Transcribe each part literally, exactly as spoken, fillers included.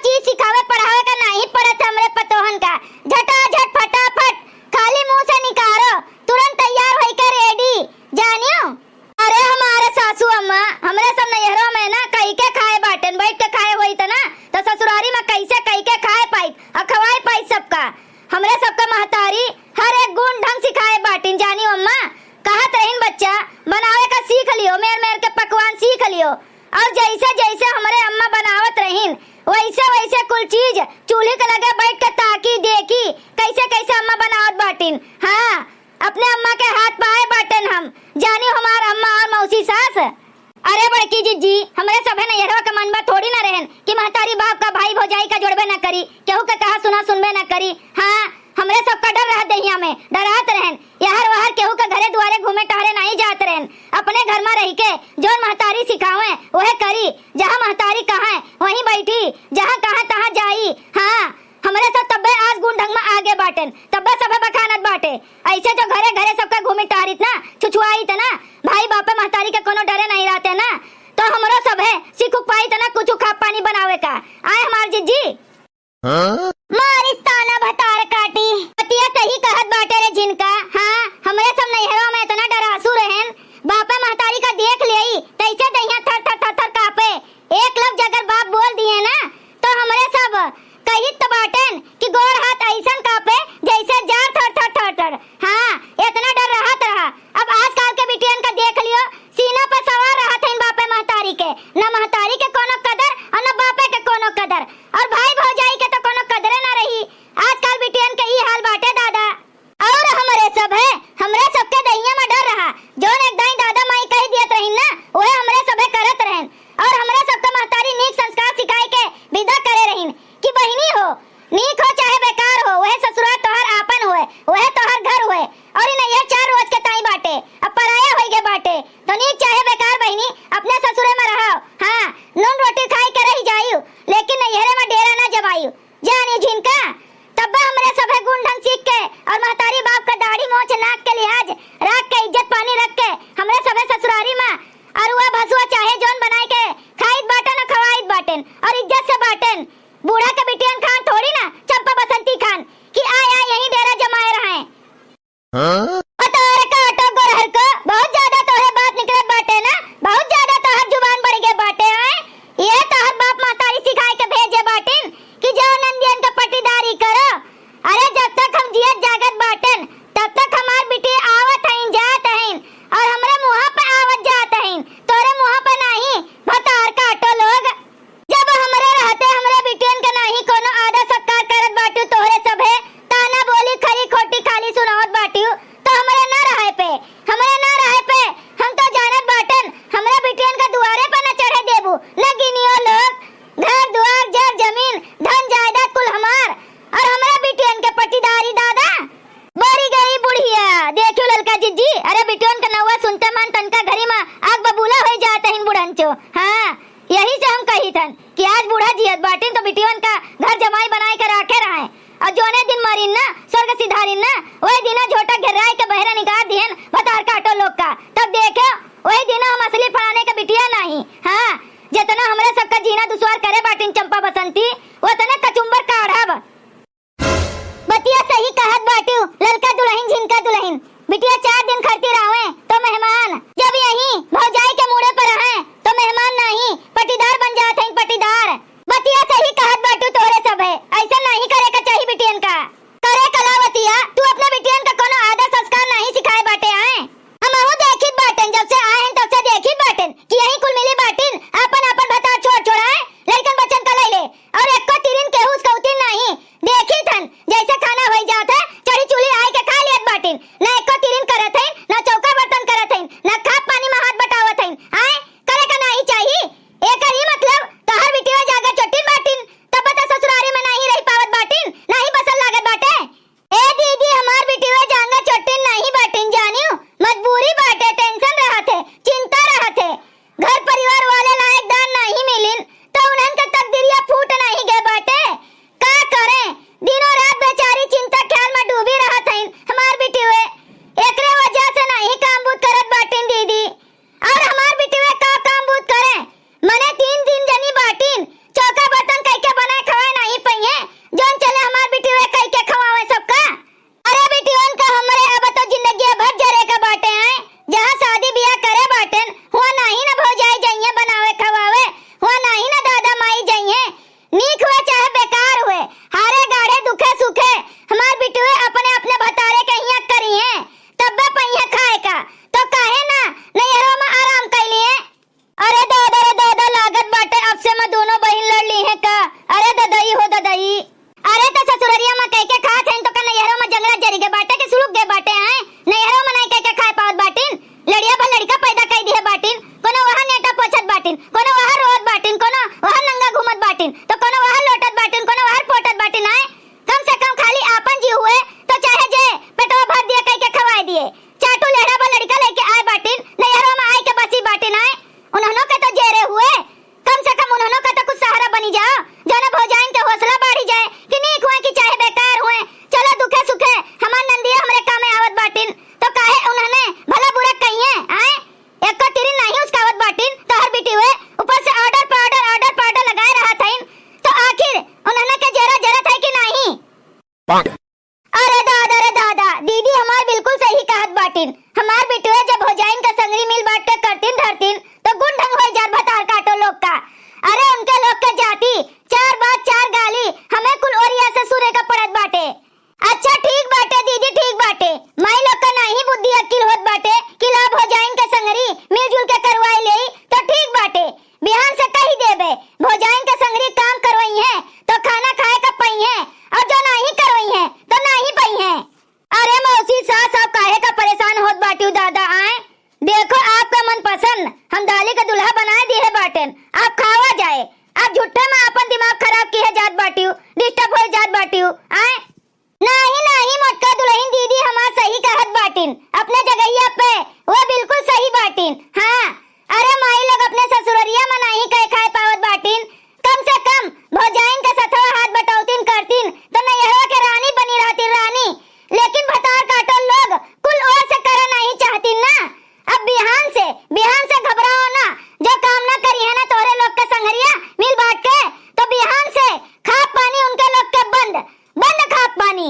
चीज सिखावे पढ़ावे का नाहीं पड़त हमरे पतोहन का। झटाझट फटाफट खाली मुँह से निकारो, तुरंत तैयार होइके ready। जानियो? अरे हमारे सासू अम्मा, हमरे सब नैहरो में ना कइके खाए बाटेन, बैठ के खाए होइत ना, तो ससुरारी में कइसे कइके खाए पाइत अउर खवाए पाइत सबका। हमरे सबका महतारी हर एक गुण ढंग सिखाए बाटिन, जानियो अम्मा। कहत रहिन, "बच्चा, बनावे का सीख लियो, मेर मेर के पकवान सीख लियो।" अउर जइसे जइसे हमरे अम्मा बनावत रहिन, वइसे वइसे कुल चीज चूल्ही के लगे बैठ के ताकी, देखी, कइसे कइसे अम्मा बनावत बाटिन। हाँ, अपने अम्मा के हाथ पाए बाटेन हम, जानी हमार अम्मा अउर मौसी सास। अरे बड़की जिज्जी, हमरे सभे नैहरवा के मनबा थोड़ी ना रहेन कि महतारी बाप का, भाई भौजाई का जोड़बे ना करी, केहू के कहा सुना सुनबे ना करी। हाँ, हमरे सबका डर रहत देहिया में, डरात रहेन, यहर वहर केहू के घरे दुआरे घूमे टहरे नाहीं जात रहेन। अपने घर में रहिके जौन महतारी सिखावे, वहे करी, जहाँ महतारी कहे, वहीं बैठी, जहाँ कहे, तहाँ जाई। हाँ, हमरे सब तब्बे आज गुण ढंग में आगे बाटेन, तब्बे सभे बखानत बाटे। अइसे जो घरे घरे सबका घूमी टहरित ना, छुछुआइत ना, भाई बापे महतारी के कोनो डरे नाहीं रहते ना, तो हमरो सभे सीख पाइत ना कुछ खा पानी बनावे का। आए हमार जिज्जी। हाँ? मारिस ताना भतार काटी। बतिया सही कहत बाटे रे झिनका। हाँ, हमरे सब नैहरवा में इतना डरासू रहेन, बापे महतारी का देख लेई, तइसे दहिया थर थर थर थर कांपे। एक लफ्ज अगर बाप बोल दिए ना, तो हमरे सब कहित त बाटेन कि गोड़ हाथ अइसन कांपे, जइसे जाड़ थर थर थर थर। हाँ, इतना डर रहत रहा। अब आजकल के बिटियन का देख लियो, सीना पे सवार रहत हइन बापे महतारी के। न महतारी के कोनो कदर अउर न बापे के कोनो कदर। अउर भाई भौजाई के तो कोनो कदरे ना रही। आजकल बिटियन के ई हाल बाटे दादा। अउर हमरे सभे, हमरे सबके दहिया में डर रहा। जौन एक दाई दादा माई कहि दियत रहिन ना, उहे हमरे सभे करत रहेन। अउर हमरे सबके महतारी नीक संस्कार सिखाए के विदा करे रहिन कि बहिनी हो, नीक हो चाहे बेकार हो, उहे ससुरार तोहर आपन होए, उहे तोहर घर होए। अउर ई नैहर चार रोज के ताई बाटे, अब पराया होइगे बाटे, तो नीक चाहे बेकार बहिनी, अपने ससुरे में रहो। हाँ, नून रोटी खाइ के रहि जाइउ, लेकिन नैहरे में डेरा ना जमाइउ। जानी झिनका, तब्बे हमरे सभे गुण ढंग सीख के अउर महतारी बाप का दाढ़ी मोछ नाक के लिहाज राख के इज्जत पानी रख के हमरे सभे ससुरारी में अरुआ भसुआ चाहे जौन बनाए के खाइत बाटेन अउर खवाइत बाटेन अउर इज्जत से बाटेन। बूढ़ा के बिटियन खान थोड़ी ना चंपा बसंती खान कि आए आए यहीं डेरा जमाए रहे। हाँ? ओ तोहरे काटो गोरहर को, बहुत ज्यादा तोहरे बात निकलत बाटे ना, बहुत ज्यादा तोहर जुबान बढ़ गए बाटे, हैं? ये तोहर बाप महतारी सिखाए के भेजे बाटिन कि जाओ नंदियन के पट्टीदारी करो। अरे जब तक हम जियत जागत बाटेन, तब तक हमार बिटिया आवत हइन, जात हइन, अउर हमरे मुँहा पे आवत जात हइन, तोहरे मुँहा पे नाहीं, भतार काटो लोग। जब हमरे रहते हमरे बिटियन के नाहीं कोनो आदर सत्कार करत बाटिउ तोहरे सभे, ताना बोली खरी खोटी खाली सुनावत बाटिउ, तो हमरे ना रहे पे, हमरे ना रहे पे, हम तो जानत बाटेन, हमरे बिटियन के दुआरे पे न चढ़े देबू, न गिनियो लोग, घर दुआर जर जमीन धन जायदाद कुल हमार, अउर हमरे बिटियन के पट्टीदारी दादा। मरी गई बुढ़िया। देखियो ललका जिज्जी, अरे बिटियन का नौवा सुनते मन तनका घरी मा आग बबूला होइ जात हइन बुढ़नचो। हाँ, यही से हम कहित हन कि आज बूढ़ा जियत बाटिन तो बिटियन का घर जमाई बनाए के राखे रहें। अउर जौने दिन मरिन ना, स्वर्ग सिधारिन ना, वही दिना झोटा घेराए के बहरे निकाल दिहन भतार काटो लोग का। तब देखो, वही दिना हम असली फलाने के बिटिया नाहीं। हाँ, जितना हमरे सबका जीना दुश्वार करे बाटिन चंपा बसंती, उतने कचुम्बर काढ़ब। बतिया सही कहत बाटिउ, ललका दुलहिन झिनका दुलहिन। बिटिया चार दिन खरती रहवे, तो मेहमान। जब यहीं भौजाई के मूड़े पर रहें, तो मेहमान नाहीं, पटीदार बन जात हइन, पटीदार। बतिया सही कहत बाटिउ तोहरे सभे, अइसन नाहीं करे का चाही बिटियन का। करे कलावतिया, तू अपने बिटियन का कोनो आदर संस्कार नाहीं सिखाए बाटे आए। हमहू देखित बाटेन, जब से आए हन, तब से देखित बाटेन कि यहीं कुल मिली बाटिन, आपन आपन भतार छोड़ छोड़ आए, लड़कन बच्चन का लइ ले। अरे दादा रे दादा, दीदी हमार बिल्कुल सही कहत बाटिन। हमार बिटुआ जब भौजाइन का संगरी मिल बांट के करतिन धरतिन, तो गुण ढंग होइ जात भतार काटो लोग का। अरे उनके लोग के जाति, चार बात चार गाली, हमें कुल ओरिया से सुने का पड़त बाटे। अच्छा ठीक बाटे दीदी, ठीक बाटे। माई लोग का नाहीं बुद्धि अक्किल होत बाटे कि ला भौजाइन के संगरी मिलजुल के करवाए लेई, तो ठीक बाटे। बिहान से कही देबे, भौजाइन के संगरी काम करवइहें, तो खाना खाए का पइहें, और जो नाहीं करवइहें, तो नाहीं पइहें। अरे मौसी सास, आप काहे का परेशान होत बाटिउ दादा, आए? देखो, आपका मनपसंद हम दाली का दुल्हा बनाए दिहे बाटेन, आप खावा जाए। आप झूठे में आपन दिमाग खराब किहे जात बाटिउ, disturb होइ जात बाटिउ, आए? नाहीं, नाहीं, मोटका दुलहिन दीदी हमार सही कहत बाटिन। अपने जगहिया पे वो बिल्कुल सही बाटिन। हाँ, अरे माई लोग अपने ससुररिया में नाहीं कहे खाए पावत बाटिन। कम से कम भौजाइन के सथवा हाथ बटौतिन करतिन, तो नैहरवा के रानी बनी रहतिन, रानी। लेकिन भतार काटो लोग कुल ओर से करे नाहीं चाहतिन ना। अब बिहान से, बिहान से घबराओ ना, जो काम ना करिहें ना तोहरे लोग के संगरिया मिल बांट के, तो बिहान से खात पानी उनके लोग के बंद, बंद खात पानी।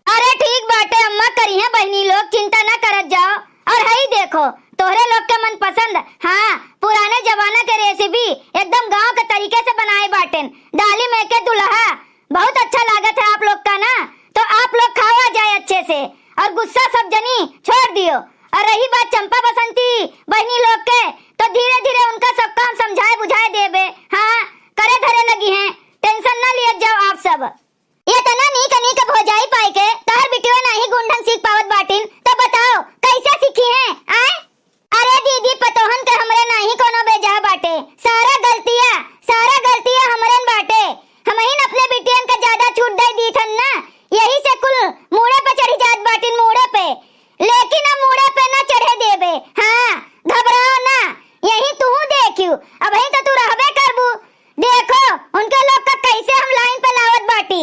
अरे ठीक बाटे अम्मा, करिहें बहिनी लोग, चिंता ना करत जाओ। और हई देखो, तोहरे लोग के मनपसंद, हाँ, पुराने जमाना के recipe एकदम गाँव के तरीके से बनाए बाटेन। दाली में के दुल्हा, बहुत अच्छा लागत है आप लोग का ना, तो आप लोग खावा जाए अच्छे से और गुस्सा सब जनी छोड़ दियो। और रही बात चंपा बसंती बहिनी लोग के, तो धीरे धीरे उनका सबका हम समझाए बुझाए देबे। हाँ, करे धरे लगिहें, tension ना लियत जाओ आप सब। एतना नीक नीक भौजाई पाइके तोहर बिटिया नाहीं गुण ढंग सीख पावत बाटिन, त बताओ कइसे सीखिहें, आय? अरे दीदी, पतोहन के हमरे नाहीं कोनो बेजा बाटे, सारा गलतिया, सारा गलतिया हमरेन बाटे। हमहिन अपने बिटियन के ज्यादा छूट दइ दीथन ना, यही से कुल मूड़े पे चढ़ी जात बाटिन, मूड़े पे। लेकिन अब मूड़े पे ना चढ़े देबे। हाँ, घबराओ ना, यही तुहू देखियो, अबहीं त तू रहबे करबू। देखो, उनके लोग का कइसे हम line पे लावत बाटी।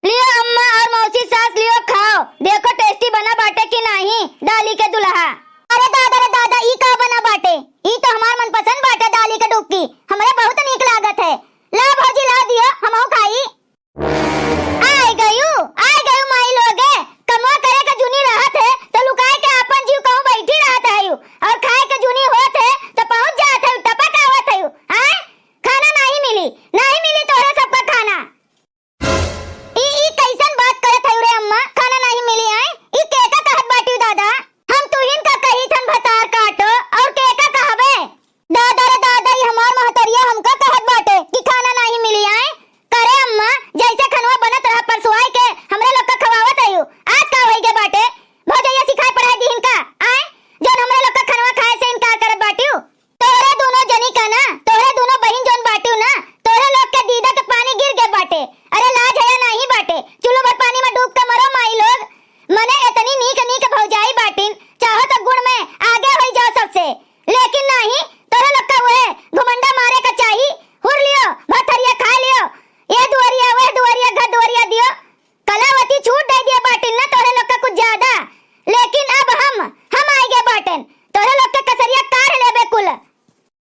लियो अम्मा और मौसी सास, लियो खाओ, देखो tasty बना बाटे कि नाहीं दाली के दुल्हा। अरे दादा रे दादा, ई का बना बाटे? ई तो हमार मनपसंद बाटे दाली के डुबकी, हमरे बहुत नीक लागत है। ला भौजी, ला दियो, हमहू खाई। आय गयू, आय गयू माई लोगे, कमवा करे के जुनी रहत है, तो लुकाए के आपन जीव कहूँ बैठी रहत है, और खाए के जुनी होत है, तो पहुँच जात है, टपक आवत है। आय, खाना नाहीं मिली, नाहीं मिली तोहरे सबका खाना। ई, ई कइसन बात करत हयू रे अम्मा? खाना नाहीं मिली आय? ई केका कहत बाटिउ दादा? हम तुहिन का कही थन भतार काटो, और केका कहबे? दादा रे दादा, ई हमार महतरिया हमका कहत बाटे कि खाना नाहीं मिली आय? करे अम्मा, जइसे खनवा बनत रहा परसुआई के, हमरे लोग का खवावत रहिउ, आज का होइ गे बाटे? भौजइया सिखाए पढ़ाए दिहिन का? आय? जौन हमरे लोग का खनवा खाए से इनकार करत बाटिउ? तोहरे दूनो जनी का ना, तोहरे दूनो बहिन जौन बाटिउ ना, तोहरे लोग के दीदा के पानी गिर गे बाटे। अरे लाज हया नाहीं बाटे, चुल्लू भर पानी में डूब के मरो माई लोग। मने एतनी नीक नीक भौजाई बाटिन, चाहो तो गुण में आगे होइ जाओ सबसे, लेकिन नाहीं, तोहरे लोग का उहे घुमंडा मारे का चाही। हुर लियो, भतरिया खाए लियो, ए दुआरिया, वह दुआरिया, घर दुआरिया दियो। कलावती छूट दइ दिया बाटिन ना तोहरे लोग का कुछ ज्यादा, लेकिन अब हम, हम आइ गे बाटेन, तोहरे लोग के कसरिया काढ़ लेबे कुल।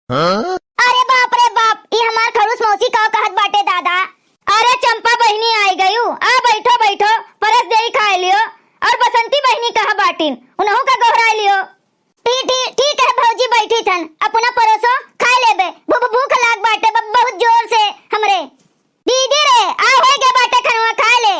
हाँ? अरे बाप रे बाप, ई हमार खड़ूस मौसी का कहत बाटे दादा। अरे चंपा बहिनी आइ गयू, आ बैठो बैठो, परस देई खाए लियो। और बसंती बहिनी कहाँ बाटिन, उनहू का गोहराए लियो। ठीक, ठीक, ठीक है भौजी, बैठी थन, अपना परोसो, खाए लेबे, भू-, भू-, भूख लाग बाटे ब-, बहुत जोर से हमरे। दीदी रे, आ होइ गे बाटे खनवा, खाए ले।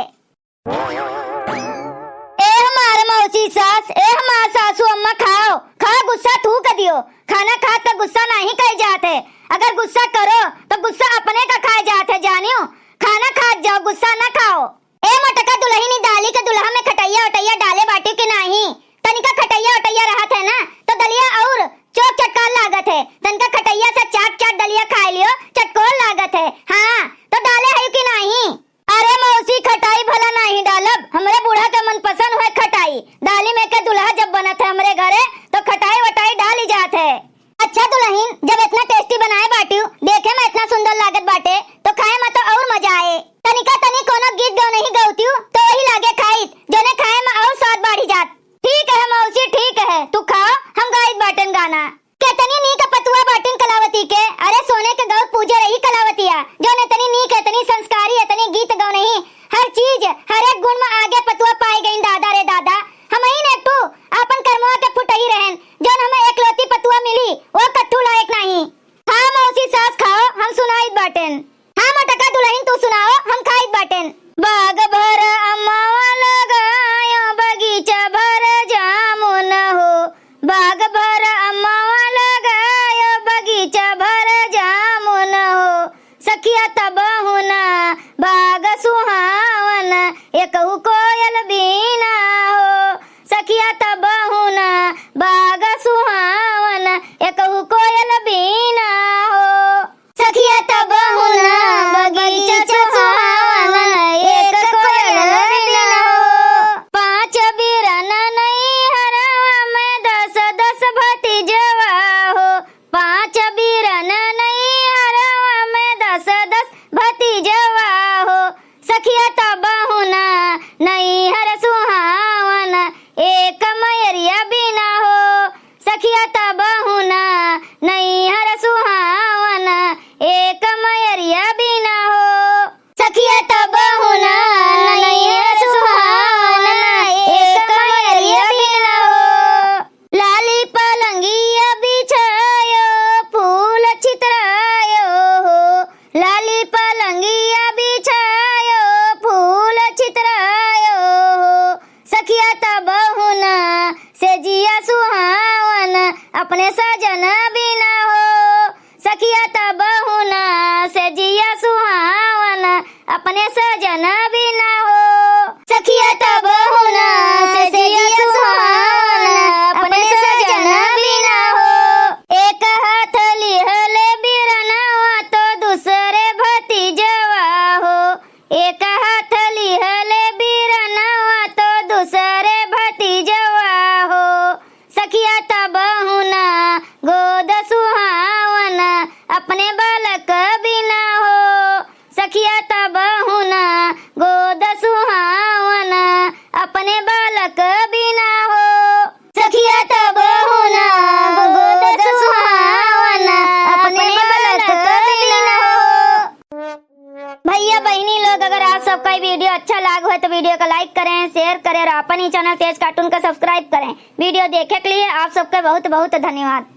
ए हमार मौसी सास, ए हमार सासू अम्मा, खाओ, खाओ, गुस्सा थूक दियो। खाना खात का गुस्सा नाहीं कहे जात है। अगर गुस्सा करो, तो गुस्सा अपने का खाए जात है, जानियो। खाना खात जाओ, गुस्सा ना खाओ। ए मोटका दुलहिन, ई दाली के दुल्हा में खटइया ओटइया डाले बाटिउ कि नाहीं? तनिका खटइया ओटइया रहत है ना, तो दलिया और चोक चटकार लागत है। तनिका खटइया से चाट चाट दलिया खाए लियो, चटकोर लागत है। हाँ, तो डाले हयू कि नाहीं? अरे मौसी, खटाई भला नाहीं डालब, हमरे बूढ़ा के मनपसंद होए खटाई। दाली में के दुल्हा जब बनत है हमरे घरे, तो खटाई वटाई डाली जात है। अच्छा दुलहिन, जब एतना tasty बनाए बाटिउ, देखे में एतना सुंदर लागत बाटे, तो खाए में तो और मजा आए। तनिका तनी कोनो गीत गौनही गौतिउ, तो वही लागे खाइत, जौने खाए में और स्वाद बढ़ी जात। ठीक है मौसी, ठीक है, तू खाओ, हम गाइत बाटेन गाना। केतनी नीक पतुआ बाटिन कलावती के, अरे सोने के गौत पूजे रही कलावतिया, जौन एतनी नीक, एतनी संस्कारी, एतनी गीत गौनही, हर चीज, हर एक गुण में आगे पतुआ पाए गईन दादा रे दादा। हमहिन एक ठू आपन करमवा के फुटही रहेन, जौन हमें एकलौती पतुआ मिली, वो कत्थू लायक नाही। हाँ मौसी सास खाओ, हम सुनाइत बाटेन। हाँ मोटका दुलहिन तू सुनाओ, हम खाइत बाटेन। बाग भर अमवा लगायो, बगीचा भर जामुन हो। बाग भर अमवा लगायो, बगीचा भर जामुन हो। सखिया तबहुना बाग सुहावन, एकहु कोयल बीना हो। सखिया तबहुना बाग सुहावन, एकहु कोयल बीना हो। सखिया तबहुना बगीचा सुहावन, एक कोयल बीना हो। पाँच बीरन नैहरवा में दस दस भतीजवा हो। पाँच बीरन नैहरवा में दस दस भतीजवा हो। सखिया तबहुना नैहर सुहावन, एक मयरिया बीना हो। सखिया तबहुना नैहर सुहावन, एक मयरिया बीना हो। सखिया तबहुना नैहर सुहावन, एक मयरिया बीना हो। लाली पलंगिया बिछायो, फूल छितरायो हो। लाली पलंगिया बिछायो, फूल छितरायो हो। सखिया तबहुना सेजिया सुहावन, अपने सजन बीना हो। सखिया तबहुना सेजिया सुहावन, अपने सजन बीना हो। सखिया तबहुना सेजिया सुहावन, अपने सजन बीना हो। एक हाथ लिहले बीरनवा तो दूसरे भतीजवा हो। एक हाथ लिहले बीरनवा तो दूसरे भतीजवा हो। सखिया तबहुना गोद सुहावन, अपने बालक बीना हो। सखिया तबहुना गोद सुहावन, अपने बालक बीना हो। सखिया तबहुना गोद सुहावन, अपने बालक बीना हो। भैया बहिनी लोग, अगर आप सबका ये video अच्छा लाग हो तो video का like करें, share करें और अपन ही channel तेज cartoon का subscribe करें। Video देखे के लिए आप सबका बहुत बहुत धन्यवाद।